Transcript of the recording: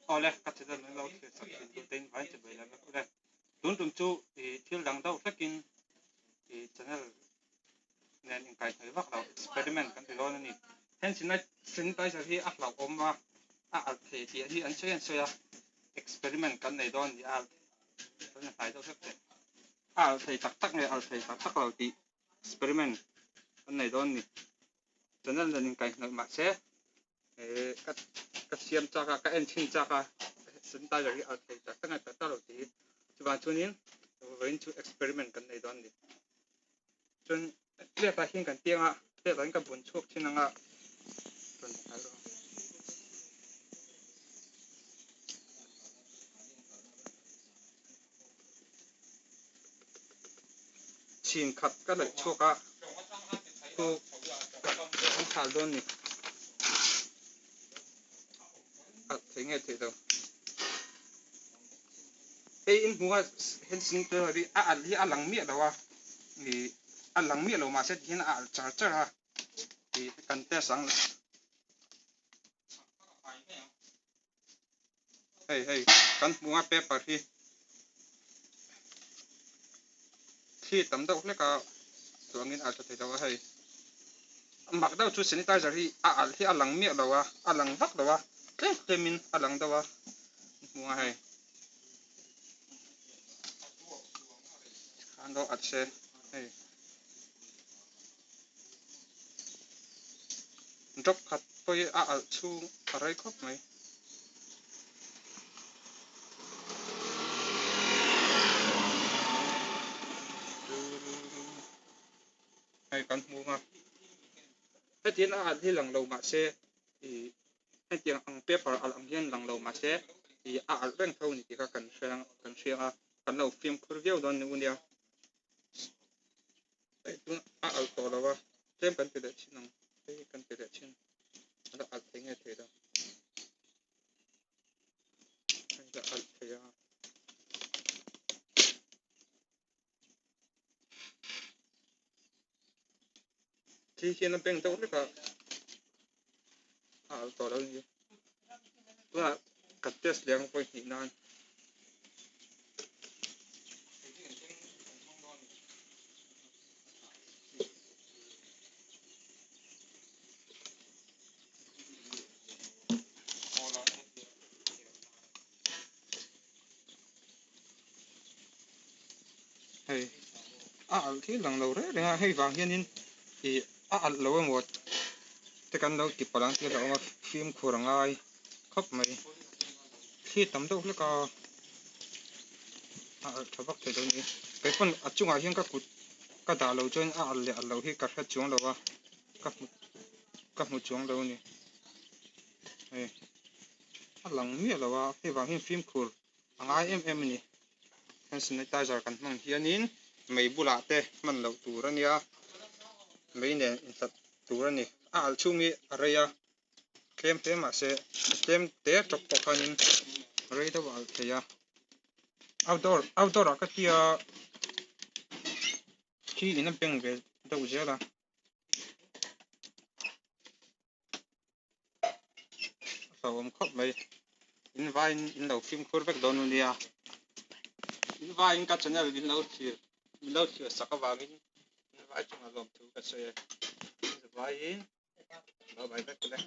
Awle, ka channel min lo thlir sak thin tu te in vain che bai la vek ule. Tun tum chu i thil dang deuh hlekin i channel nen inkaihhnawih vak lo experiment kan ti dawn a ni. Hand sanitizer hi a hlauhawm a, a alh thei tih hi an sawi an sawi a, experiment kan nei dawn ni a alh kan hnai deuh hlek teh. A alh thei tak tak nge alh thei tak tak lo tih experiment kan nei dawn ni. Channel nen inkaihhnawih mahse ka ka siam chak a ka en chhin chak a sanitizer hi alh thei tak tak nge tak tak lo tih hi chuvang chuanin vawiin chu experiment kan nei dawn a ni. Chuan plate ah hian kan piang a plate ah hian ka bun chhuak thin ang a rawn hmu rawh. Chhin khat ka laih chhuak a chu kan thal dawn ni a thei nge thei lo hei in hmuh a hand sanitizer hi a alh hi a lang miah lo a ih a lang miah lo mahse tihian a alh char char a ih kan test ang Hei hei kan hmu a paper hi thli tam deuh hlek a chuangin a tha thei lo a hei mak deuh chu sanitizer hi a alh hi a lang miah lo a a lang vak lo a tlem tlem in a lang deuh a hmu a hei khan lo at se hei drop khat pawh hi a alh chhung a rei khawp mai. Hei kan hmu ang a hetiang a alh hi lang lo mahse ih hetiang ang paper alh ang hian lang lo mahse ih a alh reng tho a ni tih kha kan hre kan hria a kan lo fimkhur viau dawn ni u nia. Hei tun a alh tawh lo a, tlem kan ti leh thin ang, hei kan ti leh thin, a la alh thei nge thei lo, hei la alh thei a. Thi hian a beng deuh hlek a, a alh tawh lo a ni. Tunah ka test leh ang vawi hnih nan. Hei a alh thil dang lo reng reng a hei vang hianin ih a alh lo emaw te kan lo ti palh ang tih a hlauhawm a fimkhur a ngai khawp mai thli tam deuh hlek a a alh tha vak thei lo a ni kei pawn a chungah hian ka kut ka dah lo chuan a alh leh alh loh hi ka hre chuang lo a ka hmu ka hmu chuang lo a ni hei a lang miah lo a hei vang hian fimkhur a ngai em em a ni hand sanitizer kan hmang hianin mei bulah te hman loh tur a nia mei nen inhlat tur a ni a alh chhung hi a rei a tlem hle mahse tlem te tawk pawh khanin rei deuh a alh thei a outdoor outdoor ah ka tia khi in a beng ve deuh zel a. A hlauhawm khawp mai in vaiin in lo fimkhur vek dawn u nia in vaiin ka channel min lo thlir min lo thlir sak avangin in vai chungah lawmthu ka sawi e in vaiin bye bye vek ule.